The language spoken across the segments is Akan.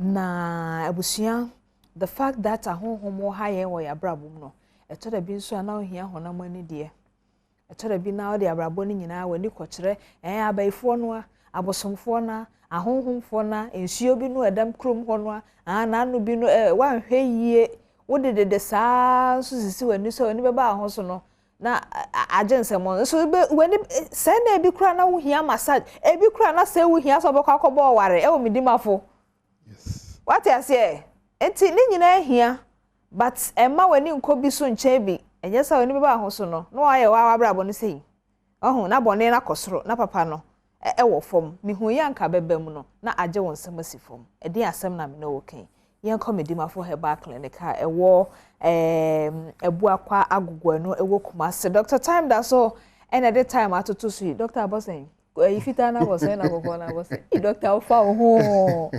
Na abusua, the fact that ahonhom wɔ ha yɛn wɔ yɛn abrabɔ mu no, ɛtɔ da bi nso a na ohia honam ani deɛ. Ɛtɔ da bi na ɔde abrabɔ no nyinaa w'ani kɔkyerɛ abayifoɔ no a, abosomfoɔ no a, ahonhomfoɔ no a, nsuo bi no ɛdam kurom hɔ no a, n'ano bi no wanhwɛ yie, wode dede saa nso sisi w'ani so a w'ani bɛba ho so no, na agye nsɛm nso w'ani sɛ na ebi kura na wohia massage, ebi kura na sɛ wohia sɛ ɔbɛkɔ akɔbɔ ɔware ɛwɔ Medimafo. Yes. Wate aseɛ? Nti ne nyinaa hia, but ɛmma w'ani nkɔ bi so nkyɛn bi. Ɛnyɛ sɛ w'ani bɛba ho so no na wayɛ w'abrabɔ no sɛyi. Ɔho na bɔne no akɔ soro na papa no ɛwɔ fam. Mehu yɛ anka bɛba mu no na agye wo nsɛm asi fam. Ɛdeɛ asɛm na me ne wo kan. Yɛnkɔ Medimafo Herbal Clinic a ɛwɔ Abuakwa Agogoano ɛwɔ Kumase. Dr. Time da so ɛna ɛde time atoto so yi. Dr. Abɔsɛn, ɛyi fitaa na abɔsɛn na kɔkɔɔ na abɔsɛn. Ee Dr. wofa wo ho.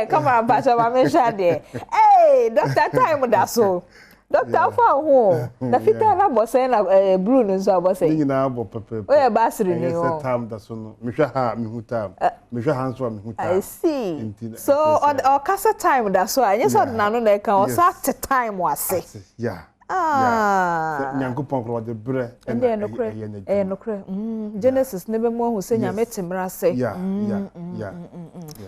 Camera mpakyɛ ma me hwɛ adeɛ. Ee Dr. Time da so. Dr. wofa wo ho. Na fitaa na abɔsɛn na blue no nso abɔsɛn. Ne nyinaa bɔ pɛpɛɛpɛ. Oyɛ baasiri ni o. Ɛyɛ sɛ time da so no. Mehwɛ ha mehu time. Mehwɛ ha nso a mehu time. I see. So ɔkasa time da so a ɛnyɛ sɛ ɔde n'ano na ɛka, ɔsa te time ase. Yeah. Ah. Nyankopɔn koraa ɔde brɛ ɛna ɛyɛ n'adwuma. Ɛyɛ nokorɛ. Genesis ne bɛ mu ahu sɛ Nyame te mmerɛ ase. Yeah.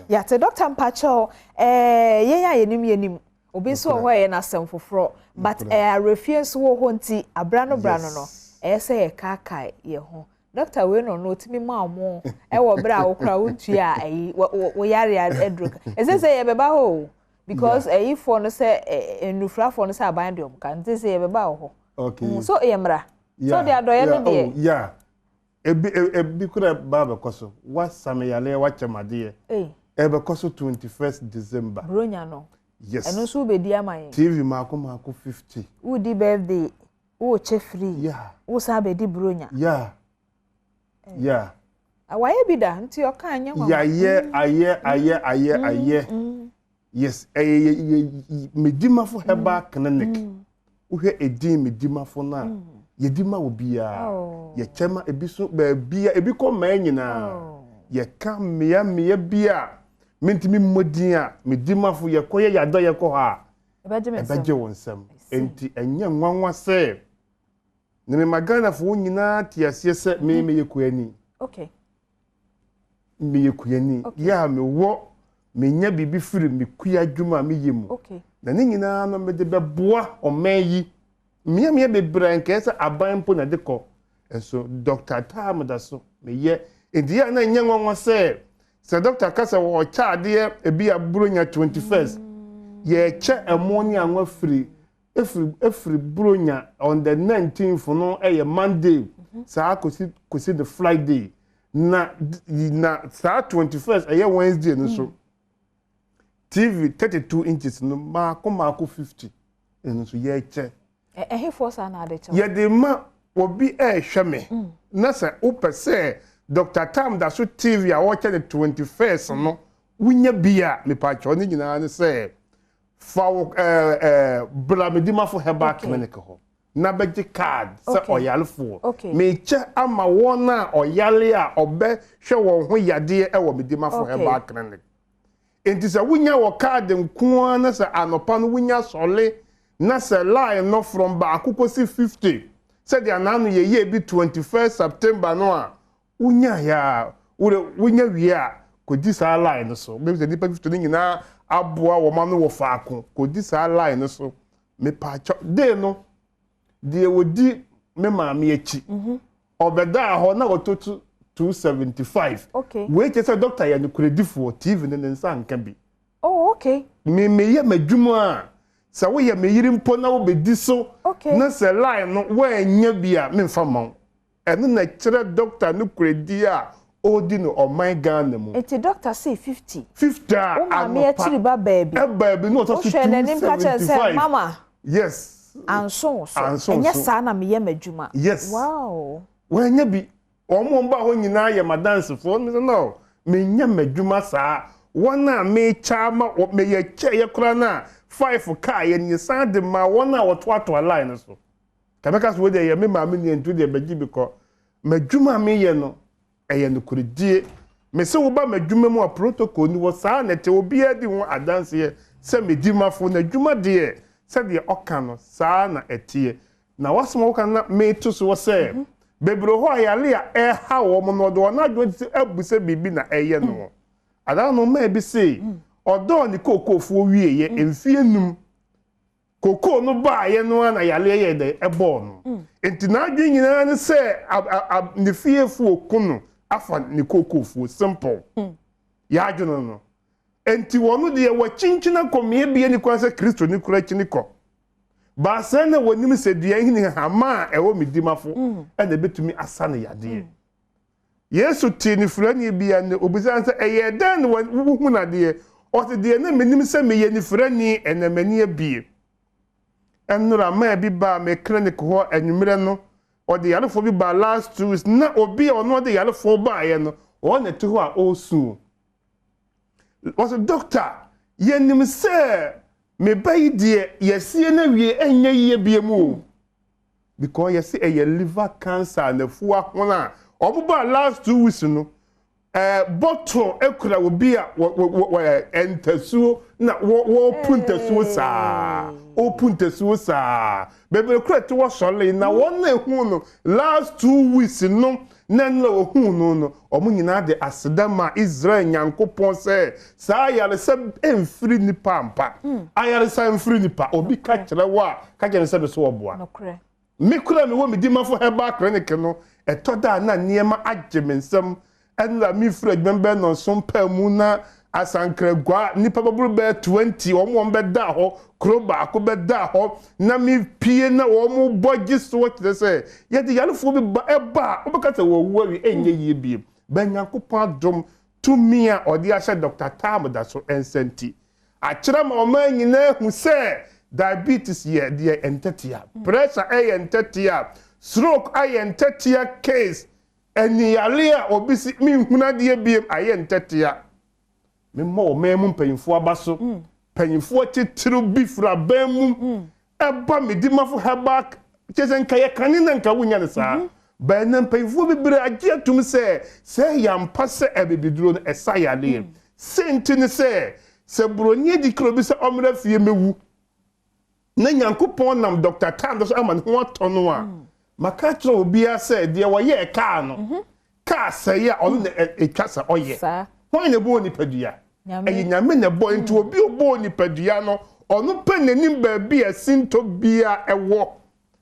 Yàtɛ Dr. Mpakyɛw, yɛn a yɛnim yɛnim. Obi nso wɔ hɔ a ɛyɛ n'asɛm foforɔ, but awerɛfie nso wɔ hɔ nti abra no bra no no, ɛyɛ sɛ yɛkaakae yɛn ho. Doctor wei no no otumi ma ɔmo ɛwɔ berɛ a wokora wontua a ɛyi woyare aduro. Ɛsɛ sɛ yɛbɛba hɔ o, because ɛyifoɔ no sɛ nnufrafoɔ no sɛ aban de ɔmo ka nti sɛ yɛbɛba wɔ hɔ. So yɛ mmara. So de adɔyɛ no deɛ. Oh, yeah. Ebi kura ba bɛkɔ so. Wasame yale wakyɛ madeɛ. Ɛbɛkɔ so 21st December. Bronya no. Yes. Ɛno nso wobɛdi ama yɛn. TV mako mako 50. Wodi birthday, wokyɛ free. Yeah. Wosan bɛdi bronya. Yeah. Yeah. Wayɛ bi da nti ɔka nyɛ nwanwa. Yɛayɛ ayɛ ayɛ ayɛ ayɛ. Yes, ɛyɛ Medimafo Herbal Clinic. Wohwɛ edin Medimafo no a, yɛdi ma obiara. Yɛkyɛ ma ebi so baabia, ebi kɔ mmaa nyinaa. Yɛka mmea mmea bi a mentumi mmɔ din a Medimafo yɛkɔ yɛ yɛadɔ yɛkɔ hɔ a, ɛbɛgye wo nsɛm. Enti ɛnyɛ nwanwa sɛ na mema Ghanafoɔ nyinaa te aseɛ sɛ me meyɛ kuani. Okay. Meyɛ kuani. Yɛ a mewɔ menya biribi firi me kua adwuma a meyɛ mu. Okay. Na ne nyinaa no mede bɛboa ɔman yi. Mmea mmea bebree nkɛyɛ sɛ aban mpo na de kɔ. Nso Dr. Time da so meyɛ. Enti yɛ a na ɛnyɛ nwanwa sɛ sɛ doctor ka sɛ wɔkyɛ adeɛ ebi a Buronya 21st. Yɛkyɛ ɛmo ne anwa firi efiri Buronya on the 19th no ɛyɛ Monday. Saa kɔsi the Friday. Na saa 21st ɛyɛ Wednesday no so. TV 32 inches no mako mako 50. Ɛno nso yɛkyɛ. Ɛhefoɔ saa na ade kyɛ? Yɛde ma obi ɛrehwɛ me. Na sɛ wopɛ sɛ Dr. Time da so TV a wɔkyɛ no 21st no, wonya bi a mepakyɛw ne nyinaa ne sɛ fa wo bra Medimafo Herbal Clinic hɔ. Na bɛgye card sɛ ɔyarefoɔ. Mekyɛ ama wɔn a ɔyare a ɔbɛhwɛ wɔn ho yadeɛ ɛwɔ Medimafo Herbal Clinic. Enti sɛ wonya wɔ card nko ara na sɛ anɔpa no wonya sɔle na sɛ line no from baako kɔsi 50 sɛdeɛ anaano yɛyɛ bi 21st September no a wonya yɛ a wonya wie a kɔdi saa line no so. Bɛbi sɛ nnipa 50 no nyinaa aboa wɔn ano wɔ faako kɔdi saa line no so. Mepaakyɛw day no deɛ wɔdi me maame akyi ɔbɛdaa hɔ na wɔtoto 275. Okay. Wei kyerɛ sɛ doctor yɛ nokorɛdifoɔ, TV no ne nsa nka bi. Oh, okay. Me meyɛ m'adwuma a sɛ woyɛ me yere mpo na wobɛdi so na sɛ line no woanya bi a memfa mma wo. Ɛno na kyerɛ doctor no korɛdi a ɔredi no ɔman Ghana mu. Nti doctor say 50. 50 a Wo maame akyiri ba baabi. Ɛbaabi na ɔtɔ so Wohwɛ n'anim ka kyerɛ sɛ 275. mama. Yes. Anso wo so. Anso Ɛnyɛ so. saa na meyɛ m'adwuma. Yes. Wow. Wɔanya bi. Wɔn ba hɔ nyinaa yɛ m'adansefoɔ. Mesɛ no, menyɛ m'adwuma saa. Wɔn a mekyɛ ama meyɛ kyɛeɛ koraa no a 5 kaa yɛ no yɛsan de ma wɔn a wɔtoatoa line no so. Ka mɛka sɛ wo deɛ yɛ me maame nua nti wo deɛ bɛgye bi kɔ. M'adwuma a meyɛ no, ɛyɛ nokorɛdie. Mese woba m'adwuma mu a protocol ni wɔ saa na ɛte obiara di ho adanseɛ sɛ medimafo n'adwuma deɛ sɛdeɛ ɔka no saa na ɛteɛ. Na wasɛm a woka no na meto soɔ sɛ bebree hɔ a yare a ɛha wɔn no ɔde wɔn adwene te abu sɛ biribi na ɛyɛ no. Adaa no mmaa bi se ɔdɔɔ ne kookoofoɔ wieɛ mfie 5 kookoo no baeɛ no ara na yareɛ yɛ dɛ ɛbɔɔ no. Nti n'adwene nyinaa ne sɛ ne fiefoɔ ku no afa ne kookoofoɔ simple. Yɛadwene no. Nti wɔn deɛ wɔkyinkyina kɔmmea bie ne kwan sɛ Kristo ne kura kyini kɔ. Baasa na wɔnim sɛ dua hini hama a ɛwɔ medimafo ɛna ebɛtumi asa no yadeɛ. Yesu tee ne firani bi a ne obisa sɛ ɛyɛ dɛn na wohu nadeɛ? Ɔse deɛ na menim sɛ meyɛ ne firani ɛna m'ani abie. Ɛnora maa bi baa me clinic hɔ anwummerɛ no, ɔde yarefoɔ bi baa last 2 weeks na obi a ɔno ɔde yarefoɔ baeɛ no, ɔno na ɛte hɔ a ɔresu. Ɔse doctor, yɛnim sɛ me ba yi deɛ yɛsie no awie ɛnyɛ yie bie mu o. Because yɛse ɛyɛ liver cancer nafu ahono a ɔmo baa last 2 weeks no bottle ekura obi a wɔ ntasuo na wɔpu ntasuo saa ɔpu ntasuo saa bebree kura te wɔ sɔle na wɔn na ehu no last 2 weeks no na nna wɔhu no ɔmo nyinaa de aseda ma Israel Nyankopɔn sɛ saa ayaresa mfiri nipa ampa. Ayaresa mfiri nipa obi ka kyerɛ wo a ka kyerɛ sɛ so ɔboa. Me kura me wɔ me dimafo herbal clinic no ɛtɔ da na nneɛma agye me nsɛm ɛnna me firi adwuma bɛɛ nɔnso mpaa mu na asankragua nipa bɛboro bɛɛ 20 wɔn bɛda hɔ kuro baako bɛda hɔ na me pie na wɔn bɔ gye soɔ kyerɛ sɛ yɛde yarefoɔ bi ba ɛba a wobɛka sɛ wɔwu awie ɛnyɛ yie biem bɛn Nyankopɔn adom tumi a ɔde ahyɛ Dr. Tam da so nsa nti akyerɛ ma ɔman nyinaa hu sɛ diabetes yɛ deɛ ntɛtea, pressure ɛyɛ ntɛtea, stroke ayɛ ntɛtea case, ɛniyale a obi si menhunu adeɛ biem ayɛ ntɛtea. Memmɔ ɔman mu mpanyinfoɔ aba so, mpanyinfoɔ titiriw bi firi aban mu ɛba medimafo herbal kyerɛ sɛ nka yɛ kane na nka wonya no saa. Bɛn na mpanyinfoɔ bebree agye atum sɛ sɛ yɛampa sɛ abibiduro no ɛsa yadeɛ. Sɛ nti ne sɛ buroni adi kuro bi sɛ ɔmmra fie mɛwu na Nyankopɔn nam Dr. Tam so ama ne ho atɔ no a maka kyerɛ obiara sɛ deɛ wɔyɛɛ kaa no kaa sɛe a ɔno na ɛtwa sɛ ɔyɛ. Hwan na ɛbɔɔ nipadua? Ɛyɛ Nyame na ɛbɔ. Nti obi ɔbɔɔ nipadua no ɔno pɛ n'anim baabi a sintɔ bia ɛwɔ.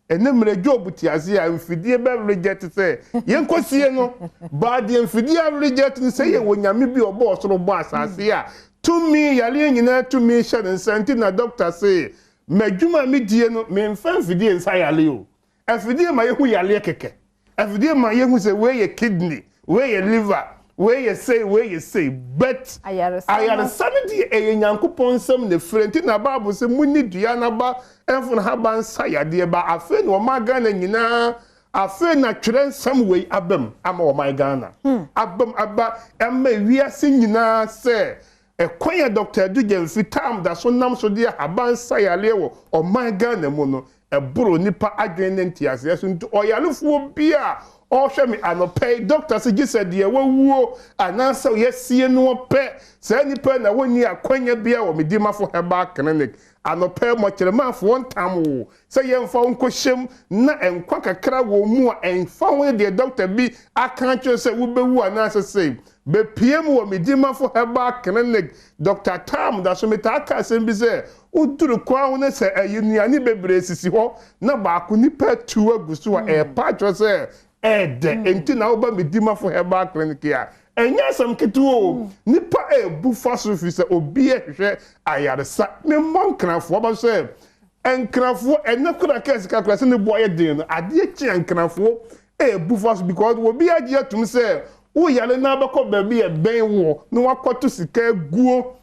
Ɛnɛ mmerɛ Job te ase a mfidie bɛ reject sɛ yɛnkɔsie no baa deɛ mfidie a reject no sɛ yɛwɔ Nyame bi ɔbɔɔ soro bɔ asase a tumi yareɛ nyinaa tumi hyɛ ne nsa nti na doctor se m'adwuma a medie no memfa mfidie nsa yare o. Afidie ma yɛhu yareɛ kɛkɛ. Afidie ma yɛhu sɛ wei yɛ kidney, wei yɛ liver, wei yɛ sei, wei yɛ sei, but ayaresa no deɛ ɛyɛ Nyankopɔn nsɛm na ɛfiri nti na Bible sɛ munni dua n'aba ɛmfo n'ahaban nsa yadeɛ ba. Afei na ɔman Ghana nyinaa afei na twerɛ nsɛm wei abam ama ɔman Ghana abam aba ɛma wiase nyinaa sɛ ɛkwan a Dr. Adu Gyamfi Tam da so nam so de ahaban nsa yareɛ wɔ ɔman Ghana mu no ɛboro nipa adwene ne nteaseɛ so. Nti ɔyarefoɔ bi a ɔhwɛ me anɔpɛ yi doctor sɛ gye sɛ deɛ wawuo anaasɛ yɛsie no pɛ saa nipa na wɔnni akwanya bi a wɔ Medimafo Herbal Clinic anɔpɛ mɔkyerɛmafoɔ ntam wo sɛ yɛmfa wo nkɔhyɛm na nkwa kakra wɔ mu a ɛmfa ho ne deɛ doctor bi aka akyerɛ sɛ wobɛwu anaasɛ sɛ bɛpie mu wɔ Medimafo Herbal Clinic. Dr. Tam da so metaa ka asɛm bi sɛ woduru kwan ho ne sɛ ɛyɛ nnuane bebree sisi hɔ na baako nipa atu agu so a ɛɛpa akyerɛ sɛ ɛɛdɛ. Enti na woba Medimafo Herbal Clinic a ɛnyɛ asɛm ketewa o, nipa ɛɛbu fa so firi sɛ obi ɛhwehwɛ ayaresa. Memmɔ nkrafoɔ aba sɛ nkrafoɔ ɛnɛ kora kaa sika kora sɛ ne boa yɛ den no adeɛ kye a nkrafoɔ ɛɛbu fa so because obi agye atum sɛ woyare na abɛkɔ baabi a ɛbɛn wɔ na wakɔto sika aguo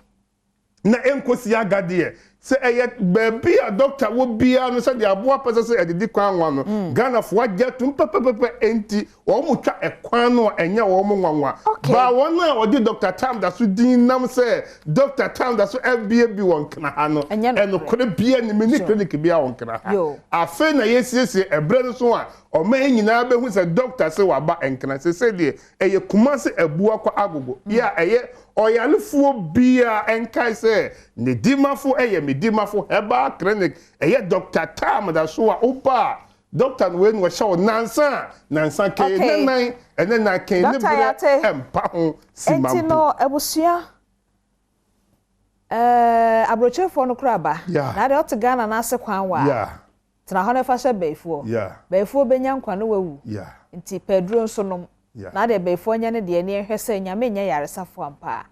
na ɛnkɔsi agadeɛ sɛ ɛyɛ baabi a doctor wɔ biara no sɛdeɛ aboa pɛ sɛ ɛdedi kwan nwa no Ghanafoɔ agye atum pɛpɛpɛpɛ enti wɔn mo twa ɛkwan no a ɛnyɛ wɔn mo nwanwa. Baa wɔn a wɔde Dr. Tam da so din nam sɛ Dr. Tam da so abie bi wɔ Nkran ha no ɛnokorɛ bia ne mini clinic bia wɔ Nkran ha. Afei na yɛsiesie ɛberɛ no so a Ɔman yi nyinaa bɛhu sɛ dɔkta se waba Nkran. Sesei deɛ ɛyɛ Kumasi Abuakwa Agogo yi a ɛyɛ ɔyarefoɔ biara nkae sɛ ne dimafo yɛ me dimafo Herbal Clinic ɛyɛ Dɔkta Tam da so a woba a dɔkta no wei na ɔhyɛ wo nansa a nansa kee ne nan ɛne nan kee ne berɛ mpa ho sima mpo. Enti no abusua eh abrokyerefoɔ no koraa ba na adeɛ ɔte Ghana no ase kwan wa a Tena hɔ na fa hyɛ bayifoɔ. Bayifoɔ bɛnya nkwa na wawu. Nti pɛ aduro nso nom. Na adeɛ bayifoɔ nyɛ ne deɛ ne yɛnhwɛ sɛ Nyame nyɛ yaresafoɔ ampa a.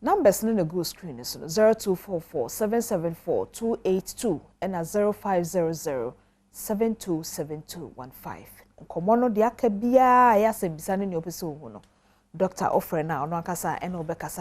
Numbers no na ɛgu screen no so no, 0244 774 282 ɛna 0500 727215. Nkɔmmɔ no deɛ aka biara a ɛyɛ asɛmbisa ne nea wopɛ sɛ wohu no, Doctor wofrɛ no a ɔno ankasa ɛne wo bɛkasa.